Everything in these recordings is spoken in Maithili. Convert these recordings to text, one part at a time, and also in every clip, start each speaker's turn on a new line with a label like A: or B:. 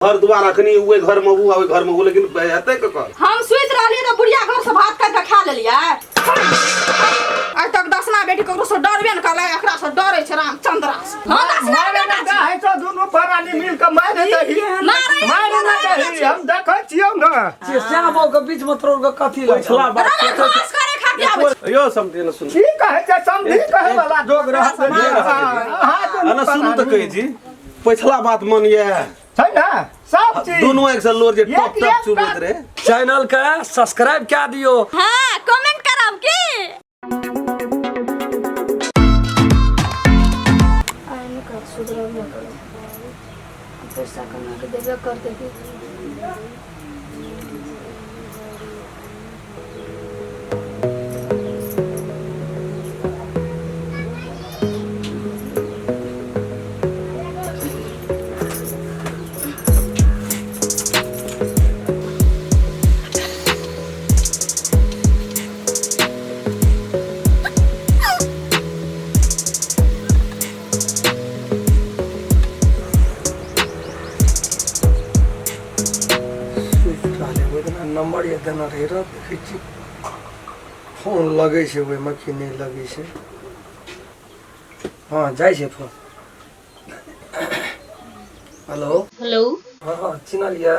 A: घर दुआर अखनी ओहि घर में ऊ आ ओहि घर में ऊ, लेकिन हेतै ककर?
B: हम सुति रहलियै तऽ बुढ़िया घर से भात काटि कऽ खा लेलियै। आइ तक दसना बेटी ककरो से डरबे ने करलै, एकरा से डरै छै रामचंद्रा से। हँ, दसना बेटा छी।
C: है तो दुनू प्राणी मिल के मारि दही,
B: मारै
C: मारि न दही, हम देखै छियौ ने।
D: श्याम बाबू के बीच में तोड़ के कथी लग
A: पछिला बात
B: रंगल घास करे खातिर आबै छै।
A: यौ समझी ने, सुनू।
C: की कहै छै समझी, कहै वाला जोग रहत।
A: नहि रहत।
C: अहाँ दुनू
A: अना सुनू तऽ
C: प्राणी।
A: कहै छी, पछिला बात मन ये
C: छै ने सब चीज।
A: दुनू एक से लोर जे
C: एक
A: टप टप
C: एक
A: चुबैत रहे।
D: चैनल के सब्सक्राइब कए दियो।
B: हाँ, कमेंट करब की
E: आइ कर सुधरब नहि करब, पैसा कमा के देबे करतै की।
D: सुति रहलै। ओहि दिना नम्बर जे देने रहै रह, देखै छी फोन लगै छै ओहिमे कि नहि लगै छै। हँ, जाइ छै फोन। हेलो।
F: हेलो।
D: हँ, चिन्हलियै?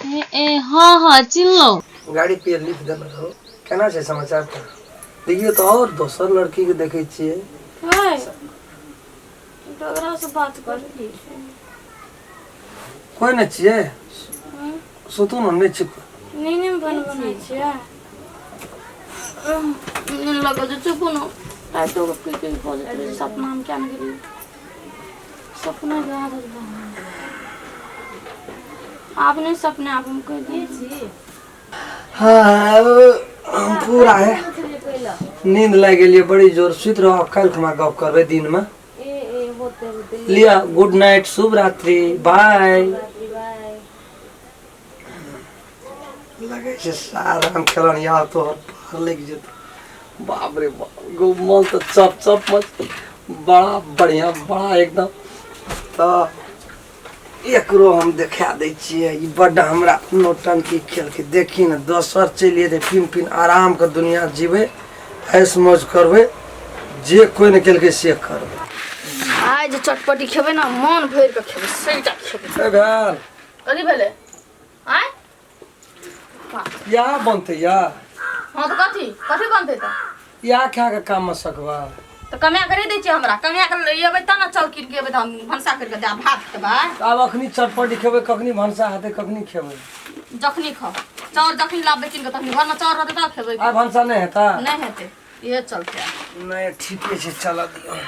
F: ए, ए हँ हँ, चिन्हलहुँ।
D: गाड़ी पे लिख देने रहो। केना छै समाचार? तऽ देखियौ तऽ आओर दोसर लड़कीके देखै छियै।
E: ककरा से बात करै?
D: कोइ नहि छियै। सुतू ने, नहि छियै।
E: नींद में बन बनाइ छियै, नींद लगल छै। चुपू ने, रातिो के की की भऽ जेतै रहै सपना में, क्या ने गेलियै सपना के आदत भऽ गेल। आब नहि सपने आब हम कहि दै छी।
D: हाँ, हम पूरा है नींद लागि गेलियै बड़ी जोर। सुति रह, काल्हि खुमा गप करबै दिनमे। लिअ, गुड नाइट, शुभ रात्रि, बाय। लगै छै सारा खेलन यार तोहर पार लागि जेतौ। बाप रे बाप, गो मन तऽ चप चप मच, बड़ा बढ़िया, बड़ा एकदम। तऽ एकरो हम देखा दै छियै, ई बड्ड हमरा नौटंकी खेलकै। देखी ने, दोसर चलि जेतै, फिन फिन आरामके दुनिया जीबै, ऐश मौज करबै, जे कोइ नहि केलकै से करबै।
E: आइ जे चटपटी खेबै ने, मन भरि कऽ खेबै, सहीटा खेबै।
D: ए भेल।
E: कथी भेलै आँय?
D: या बनतै या?
E: हँ तऽ कथी कथी बनतै तऽ?
D: या खा के काम में सकबा?
B: तऽ कमाए कऽ नहि दै छियै हमरा? कमाए कऽ एबै तब ने, चाउर कीन के एबै तऽ हम भनसा करि कऽ देब, भात खेबै।
D: आब अखनी चटपटी खेबै, कखनी भनसा हेतै, कखनी खेबै?
B: जखनी खाउ, चाउर जखनी लाबबै कीन कऽ तखनी। घरमे चाउर रहतै तब खेबै।
D: आइ भनसा नहि हेतै?
B: नहि हेतै, इहे चलते।
D: नहि, ठीके छै, चलऽ दियौ।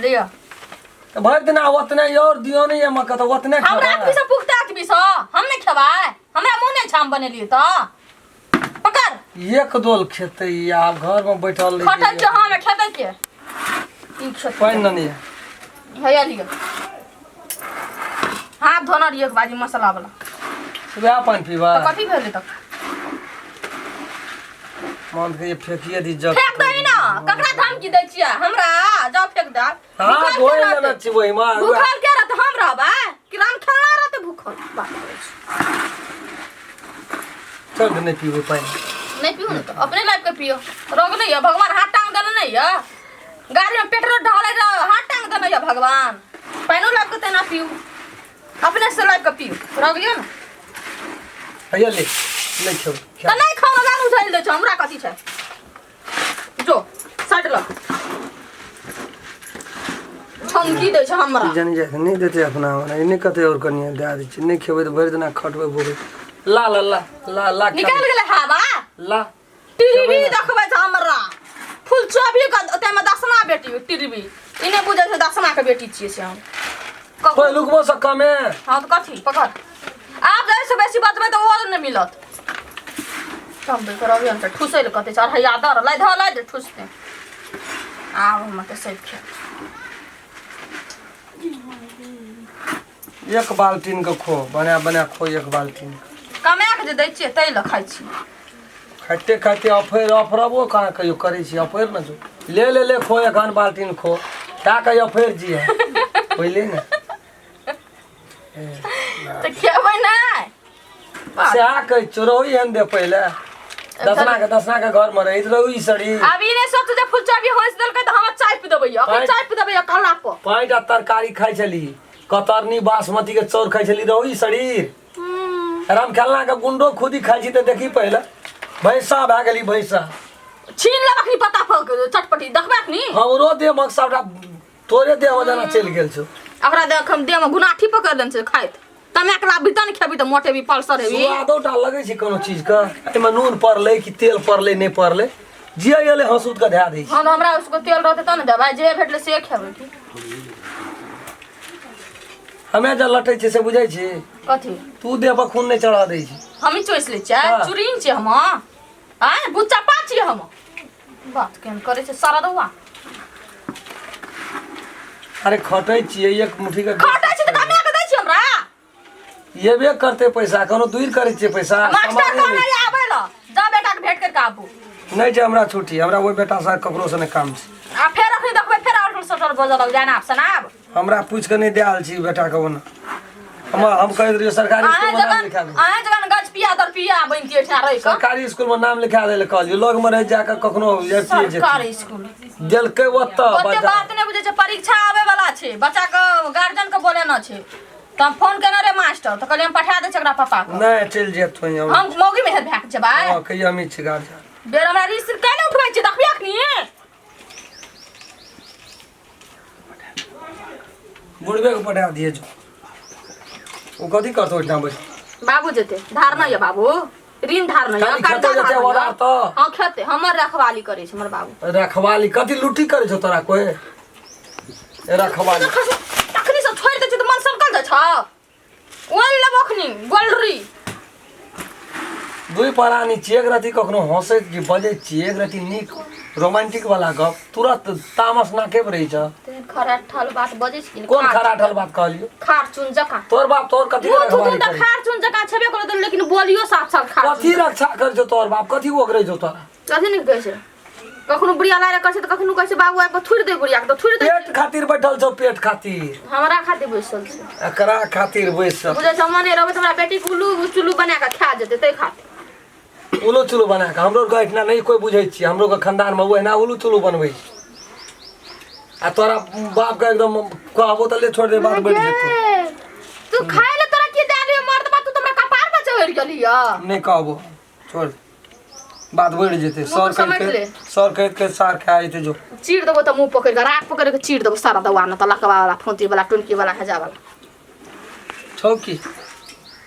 B: लिअ।
D: तऽ भरि दिना ओतने और दियौ ने, एमे कतऽ ओतने
B: हमरा
D: खेबै।
B: आदमी से पुख्ता आदमी से हम नहि खेबै? हमरा मुँह नहि छै हम बनेलियै तऽ? पकड़।
D: एक दोल खेतै आ घर में बैठल रहि
B: खटै
D: जइयै।
B: छै हम खेतै के ई खेतै?
D: पानि नहि है।
B: हैया लिअ, हाथ धोना रहियै एक बाजी मसाला वाला।
D: वएह पानि पीबा?
B: तऽ कथी भेलै तऽ?
D: मन के फेकिए दी जग।
B: फेंक दही ना। ककरा धमकी दै छियै हमरा? जाओ फेंक दे।
D: हाँ,
B: भूखल के
D: धोए
B: रहतै?
D: लेने छी ओहिमे।
B: भूखल के रहतै? हम रहबै कि राम खेलना रहतै भूखल? बात करै छी।
D: चल, नहि पीबै पानि।
B: नहीं पियो ने तऽ अपने लाइफ के पियो। रोग नहीं है भगवान हाथ टांग देने नहीं है? गाड़ी में पेट्रोल ढाले रह, हाथ टांग देने है भगवान, पानिओ लाइफ के तेना पियो, अपने से लाइफ के पियो। रोग यऽ ने।
D: हैया ले, नहि खेबै।
B: तऽ नहीं खाओ, गाल उझाइल दै छै। हमरा कथी छै? जो साइड लग, धमकी दै छै हमरा।
D: जानी जाइ नहि देतै अपना हमरा ई नहि कतै और कनिया दए दै छै। नहि खेबै तऽ भरि दिना खटबै भोगबै। ला ला ला ला ला, खा
B: निकल
D: ले।
B: गेलै हवा।
D: ला।
B: टीवी देखबै छै हमरा फुल चौबी के, ताहिमे दसमा बेटी टीवी ई नहि बुझै छै दसमा के बेटी छियै से हम।
D: कोइ लुकबो से कमे।
B: हँ तऽ कथी? पकड़। आब जाहि से बेसी बचबै तऽ ओहो नहि मिलत। तब करबै हम तऽ ठुसै लए कतै छै। अढ़ैया दर लै धऽ लै दे, ठुसतै। आब हम तऽ सैत खेत।
D: एक बाल्टीन के खो, बना बना खो एक बाल्टीन।
B: कमा के जे दै छियै ताहि लए खाइ छी।
D: खाइते खाइते अफेर अफरबो कहाँ कहियो करै छी? अफेर ने जो ले ले ले, खो एखन बाल्टीन खो, खा के अफेर जिए पहिले ने।
B: तऽ खेबै नहि।
D: सएह कहै छियौ, रहू एहन दे पहिले दसना के घर में रहैत रहू ई शरीर।
B: आब ई नहि सोचू जे फुलचबी हँसि देलकै तऽ हमरा चाय पी देबै, अखन चाय पी देबै कहला पर।
D: पाँच टा तरकारी खाइ छली, कतरनी बासमती के चाउर खाइ छली, रहू ई शरीर। राम खेलना के गुंडो खुदी खाइ छी तऽ देखी पहिले भैंसा भए गेली भैंसा।
B: छीन लेब अखनी पत्ता फल चटपटी देखबै अखनी।
D: हमरो देह मे सबटा तोरे देह मे जेना चलि गेल छौ।
B: ओकरा देख हम देह मे गुनाठी पकड़ देने छै खाइत। तमे एकला बीतन खेबी तऽ मोटेबी पल्सर हेबी।
D: स्वादो टा लगै छै कोनो चीज के, एहिमे नून पड़लै कि तेल पड़लै नहि पड़लै, जे एलै हँसूत के धए दै छै।
B: हम हमरा उसको तेल रहतै तब ने देबै, जे भेटलै से खेबै की।
D: हमे जे लटै छै से बुझै छी?
B: कथी?
D: तू देह पर खून नहि चढ़ा दै छी।
B: हमही चोइस लै छियै,
D: हाँ।
B: चुरीन छियै हम। आँय बुच्चा पा छियै हम। बात केहन करै छै सारा दौआ।
D: अरे खटै छियै एक मुट्ठी के।
B: खटै छी तऽ कमा के दै छी हमरा।
D: एबे करतै पैसा, कोनो दूर करै छियै पैसा।
B: मास्टर
D: सामाने
B: कहने
D: नहि।
B: आबै ल, जा बेटा के भेंट करके आबू।
D: नहि छै हमरा छुट्टी, हमरा ओहि बेटा से ककरो से नहि काम छै।
B: आ फेर अखनी देखबै फेर अल्टर सटर बजऽ लग जाय ना आब सनाब।
D: हमरा पूछि के नहि दए आयल छी बेटा के ओना। हम कहैत रहियै सरकारी
B: अहाँ
D: स्कूल में नाम
B: जखन
D: लिखा दे।
B: अहाँ जखन गज पिया दर पिया बनतियै एहिठिना रहि कऽ।
D: सरकारी स्कूल में नाम लिखा दै लए कहलियै, लग में रहि जाके कखनो जाइतियै जे।
B: सरकारी स्कूल
D: देलकै ओतऽ
B: ओते
D: बच्चा।
B: बात नहि बुझै छै, परीक्षा आबै वाला छै, बच्चा के गार्जियन के बोलेना छै। तऽ हम फोन केने रहे मास्टर, तऽ कहलियै हम पठा दै छियै एकरा पापा के।
D: नहि चलि जेत हम।
B: हम मौगी में भए के जेबै।
D: हँ कहिया हम छी गार्जियन।
B: बेर हमरा रिसीव केना नहि उठबै छै देखबी अखनी।
D: बुढ़बे के पठा दिए जो। ओ कथी करतौ ओहिठाम बैस?
B: बाबू जेते धार नहि यऽ बाबू, ऋण धार नहि यऽ,
D: खाली
B: कर्जा
D: खेतौ
B: धार
D: जेतै
B: नहि
D: ओदार
B: यऽ।
D: तऽ।
B: हँ खेतै, हमर रखवाली करै छै हमर बाबू।
D: रखवाली कथी लुटी करै छौ तोरा कोइ? रखवाली
B: तखनी सब छोड़ि दै छै तऽ मन सनकल जाइ छौ। ओहि लेब अखनी गोलरी।
D: दुई प्राणी छियै, एक रति कखनो हँसैत छी बजैत छी, एक रति नीक रोमांटिक वाला गप तुरंत तामस नाके पर रहै छ।
B: तेहन खराठल बात बजै छी कि
D: कोन खराठल बात कहलियौ?
B: खार चुन जकाँ।
D: तोर बाप तोर कथी
B: मुँह
D: रखवाली
B: थुथुन तऽ
D: करै?
B: खार चुन जकाँ छेबे करत, लेकिन बोलियो साफ साफ खार
D: कथी रक्षा करै छौ तोर बाप, कथी ओगरै छौ तोरा?
B: कथी नहि कहै छै? कखनो बुढ़िया लारे करै छै तऽ कखनो कहै छै बाबू आबि कऽ थुरि दे बुढ़िया के, तऽ थुरि दे।
D: पेट खातिर बैठल छौ, पेट खातिर।
B: हमरा खातिर बैसल छै।
D: एकरा खातिर बैसल।
B: बुझै छै हम नहि रहबै तऽ हमरा बेटीके उल्लू चुल्लू बना कऽ खा जेतै ताहि खातिर।
D: उल्लू चुल्लू बना कऽ हमरो के एहिठिना नहि कोइ बुझै छियै, हमरो के खानदान मे ओहिना उल्लू चुल्लू बनबै छै। आ तोरा बाप के एकदम कहबो तऽ ले छोड़ दे, बात बढ़ि जेतौ।
B: तू खाय ले तोरा की दए दियौ मर्दबा, तू तऽ हमरा कपार पर चढ़ि गेलिह।
D: नहि कहबो छोड़ दे, बात बढ़ि जेतै।
B: मुँह
D: सर
B: पर समझ
D: कहि
B: ले।
D: सर कहैत कहैत सार खा जेतै जो।
B: चीर देबो तऽ मुँह पकड़ि कऽ राख पकड़ि कऽ चीर देबो सारा दवा न तऽ लकवा वाला फोंती वाला टुनकी वाला हेजा वाला।
D: छौ की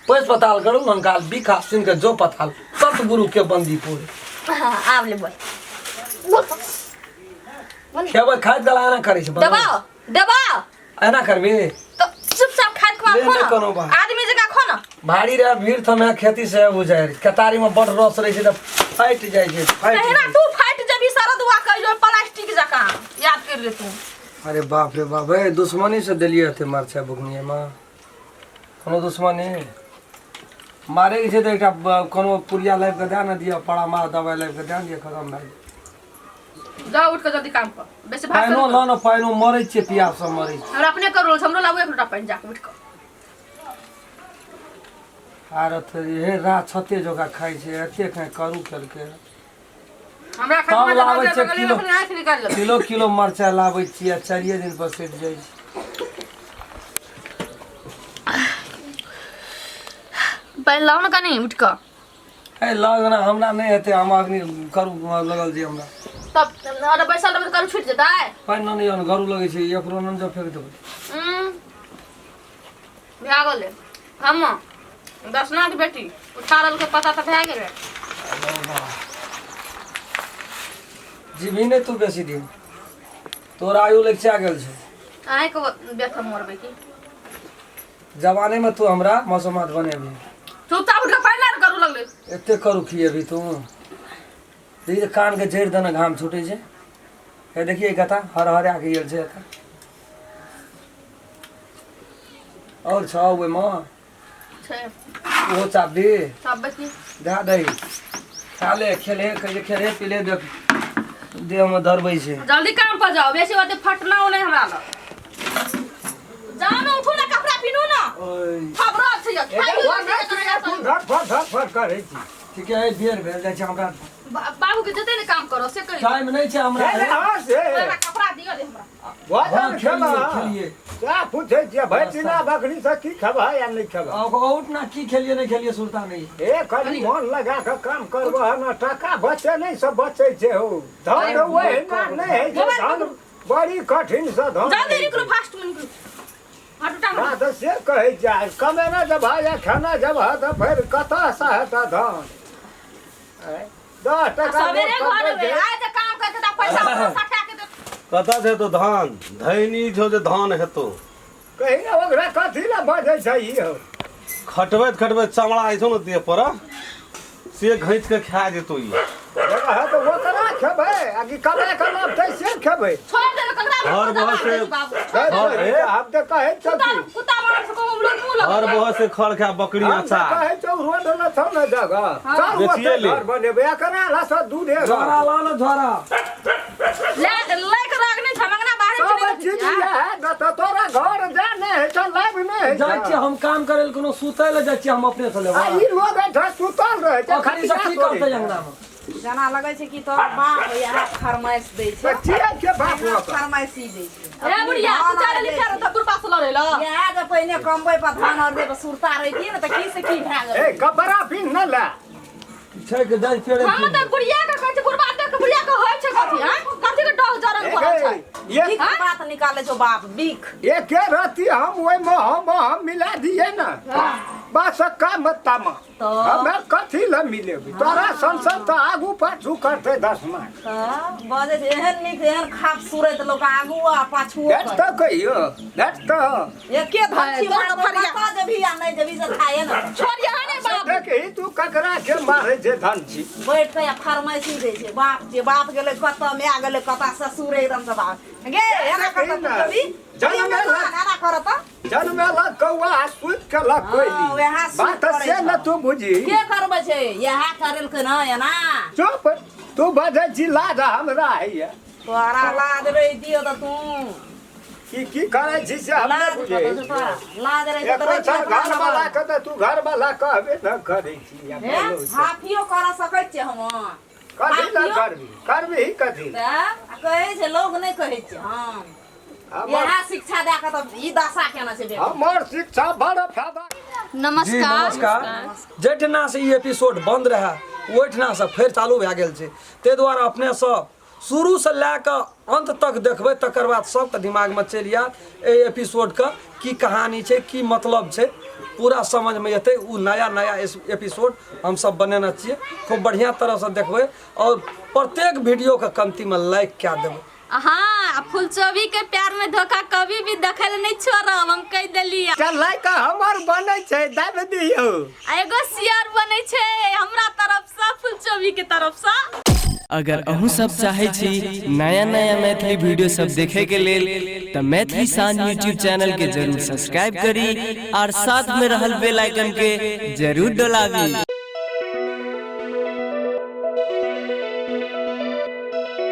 D: पैस पताल करू हंकाल बिखा सुन के जो पताल सतगुरु के बंदी पूरे।
B: हाँ, आब ले बोल बोल बोल।
D: खेबै खाइत गला एना करै छै।
B: देबो देबो
D: एना करबी
B: तऽ चुपचाप खाइत खुआ
D: ले,
B: खो
D: ले
B: न।
D: कोनो बात।
B: आदमी जकाँ खो न।
D: भारी रहे भीड़ थमे खेती से बुझाय केतारी में बड़ रस रहे छै तऽ फाटि जाइ छै, फाटि
B: तहिना
D: जाइ
B: तू फाटि जेबी सारा दुआ कहियो प्लास्टिक जकाँ याद कर ले तू।
D: अरे बाप रे बाप, हे दुश्मनी से देलियै एते मरचाइ बुकनिये में। कोनो दुश्मनी मारे के छै तऽ एकटा कोनो पुड़िया लाबि कऽ दए ने दिअ, पड़ा मार दवाइ लाबि कऽ दए ने दिअ, खतम भए गेल।
B: जाओ उठ कऽ जल्दी काम कर, बेसी भाषण
D: पानिओ लऽ ने, पानिओ मरै छियै पियास से मरै छियै।
B: हमरा अपने करू हमरो लाबू एक लोटा पानि जाके उठ कऽ।
D: आर हे रात छते जोका खाइ छै, एते खाइ करू केलकै।
B: हमरा
D: तब
B: खाना
D: लाबै छै किलो
B: आँखि निकालि लेबै।
D: किलो किलो मरचाइ लाबै छियै आ चारिये दिन पर सठि जाइ छै।
B: पानि लाउ ने कनि उठि कऽ।
D: ए लग ना हमरा नहि हेतै, हम अखनी करू लगल छै हमरा।
B: तब अरे बैसल रहबै तऽ करू छुटि जेतै।
D: पानि नहि नहि गरू लगै छै, एकरो नन जब फेंक देबै।
B: भए गेलै। हम दसना के बेटी उठा लेलकै पता तऽ भए गेलै।
D: जीबी नहि तू बेसी दिन, तोरा आयु लगिचा गेल छै।
B: अहीँके बेथ मरबै की
D: जवाने में तू हमरा मसोमात बनेबही।
B: चुपचाप उठि कऽ पानि लार करू लगलै।
D: एते करू खिएबही तू? देखी तऽ कान के जड़ि देने घाम छूटै छै। हे देखिए कता हर हर आके गेल छै एतऽ। और छौ ओहिमे
B: छै
D: ओहो चाबी
B: चाबी की
D: दए दही खा ले, खेले कहै खेले पीले देख देहमे धरबै छै।
B: जल्दी काम पर जाओ, बेसी ओते फटना ओ नहि हमरा लग। जाओ ना, उठू ना, कपड़ा पिनू ना।
D: ओय,
B: खबरो छै
C: ए,
B: खाइयो
C: ओ नहि छै, तू धर फर धर फर करै छी।
D: ठीक है, बेर भेल जाइ छै हमरा।
B: बाबू के जते ने काम करो से करी।
D: टाइम नहि छै हमरा।
C: हे, हँ से।
B: हमरा कपड़ा दिअ दे हमरा।
C: भोजन
D: हाँ,
C: खेलह।
D: खेलिए खेलिए।
C: क्या पूछै छियै भरि दिना बकरी से की खेबह या नहि खेबह?
D: औट ना की खेलिए नहीं खेलिए सुरता नहीं।
C: ए कनी मन लगा कऽ काम करबह न, टाका बचे नहि से बचै छै हौ। धन ओहिना नहि होइ छै, धन बड़ी कठिन से धन
B: जल्दी
C: होइ
B: निकलू,
C: छै।
B: फास्ट में निकलू, हटू टांग।
C: हँ तऽ से कहै छै, कमेने जब या खाना जब तऽ फेर कतऽसँ हेतऽ धन? आँय, 10 टका
B: सवेरे
C: लोक
B: घर
C: कमबै
B: में
C: छै।
B: आइ जे काम करके तऽ पैसा उसा सटा के दे।
A: कतऽ छै तो धान धैनी छौ जे धान हेतौ?
C: कही ने, ओकरा कथी लए बजै छै ई हौ?
A: खटबैत खटबैत चमड़ा होइ छौ ने देह पर, से घैच के खा जेतौ ई।
C: जगह तऽ ओकरा खेबै आ कि कमा कऽ लाबतै से खेबै?
B: छोड़ दे ककरा।
A: घर बहस से-
B: बाबू।
A: हँ, ए।
C: हम तऽ कहै छौ
B: कुत्ता
C: कि
B: कुत्ता मार से कहूं लोग मुंह
A: हर
B: लग।
A: बह से खड़ खा बकरी
C: हम तऽ
A: अचार।
C: कहै छौ, रोड लग छौ ने जगह, चल।
A: बेचिए
C: ओतै
A: ले।
C: घर बनेबै, एकरा लए सँ दूधे घर।
D: झोरा ला ने झोरा।
B: ले ले के राग नहीं छै मंगना बाहर
C: सब
B: चले।
C: चीज इएह न तऽ तोरा घर जा नहि होइ छौ, लाभ नहि होइ
D: जाइ
C: छौ।
D: छियै हम काम करै लए, कोनो सुतै लए जाइ छियै हम अपने से
C: आ
D: लेबै?
C: ई लोग एहिठाम सुतल रहै छै।
D: अखनी से की
C: खटिया
D: करतै
C: तोड़ै छै।
D: अंगना मे?
G: जेना लगै छै कि तोहर बाप इएह फरमाइश दै छै।
C: तऽ किया के बाप
G: इएह
C: ओकर?
G: फरमाइशी दै छै।
B: ए बुढ़िया, तू चल लिखा रह बुढ़बा से लड़े ल।
G: इएह जे पहिने कमबै पर धान आर देब सुरता रहितियै ने तऽ की से की भए
C: ए
G: गेलै।
C: कपड़ा पिन्ह न ले।
D: छै के जाइ पेड़े।
B: हम तऽ बुढ़िया के कहै छै, बुढ़बा देख के बुढ़िया के होइ छै कथी? हां, कथी के डह जरन पड़ल छै?
C: ये
G: बिख बात निकालै छौ बाप बिख।
C: एके रति हम ओहिमे हम मिला दिए ने, बस काम तामा।
G: तऽ
C: हमे कथी लए मिलेबै तोरा? संसद तऽ आगू पाछू करतै दसमा।
G: तऽ बजै छै एहन नीक, एहन खाप सुरैत लोक आगू आ पाछुओ।
C: भेट तऽ कहियो भेट तऽ।
G: एके धमकी
B: तोहर
G: मारबै,
B: फरिया।
G: कतऽ जेबही आ नहि जेबही से थाहे ने।
B: छोड़ यहाँ नहीं बाबू।
C: देखही तू ककरा के मारै छै धन छी।
G: बैठ कऽ फरमाइशी दै छै बाप जे, बाप गेलै कतऽ, माय गेलै कतऽ, ससुर एकदम से बाप गे एना करत तू कभी? एना करत।
C: जनमेलक कौआ आ सुति केलक कोयली।
G: वएह सुति
C: बात
G: करै
C: से
G: छौ।
C: ने तू बुझी।
G: के करबै छै? इएह करेलकै ने एना।
C: चुप, तू बजै छी, लाज हमरा होइए।
G: तोरा लाज रहि दियौ तऽ तू
C: की की करै छी से हम नहि
G: लाज
C: बुझै
G: कतऽ छौ तोरा? लाज रहि
C: एको
G: तऽ रहि
C: साल घर वाला के तऽ तू घर वाला कहबे न करै छी आ
G: हे
C: बोलो से।
G: हाफियो कर सकै छियै हम।
C: कथी ल
G: हाफियो?
C: करबी करबी कथी?
G: तऽ आ कहै छै लोग, नहि कहै छै हम।
C: हमर
G: इएह शिक्षा दए कऽ तऽ ई दशा केने छै बेटी।
C: हमर शिक्षा बड़ फायदा।
D: जी।
E: नमस्कार।
D: नमस्कार। जाहिठिना से ई एपिसोड बंद रहए, ओहिठिना से फेर चालू भए गेल छै। ताहि दुआरे अपने सब शुरूसँ लए कऽ अन्त तक देखबै, तकर बाद सबके दिमागमे चलि आयत एहि एपिसोडके की कहानी छै, की मतलब छै, पूरा समझमे एतै। ओ नया नया एपिसोड हमसब बनेने छियै। खूब बढ़िआँ तरहसँ देखबै आओर प्रत्येक वीडियोके कमतीमे लाइक कए देबै।
F: हाँ, फुलचोबी के प्यार में धोखा कभी भी दखल नहीं छोड़ब, हम कह देलियै।
C: चल लाइक हमर बनै छै, दाबि दियौ।
F: आ एगो शेयर बनै छै हमरा तरफ से, फुलचोबी के तरफ से।
H: अगर अहूँ सब चाहै छी नया नया मैथिली वीडियो सब देखे के लेल तऽ मैथिली शान यूट्यूब चैनल के जरूर सब्सक्राइब करी और साथ में रहल बेल आइकन के जरूर दबाबी।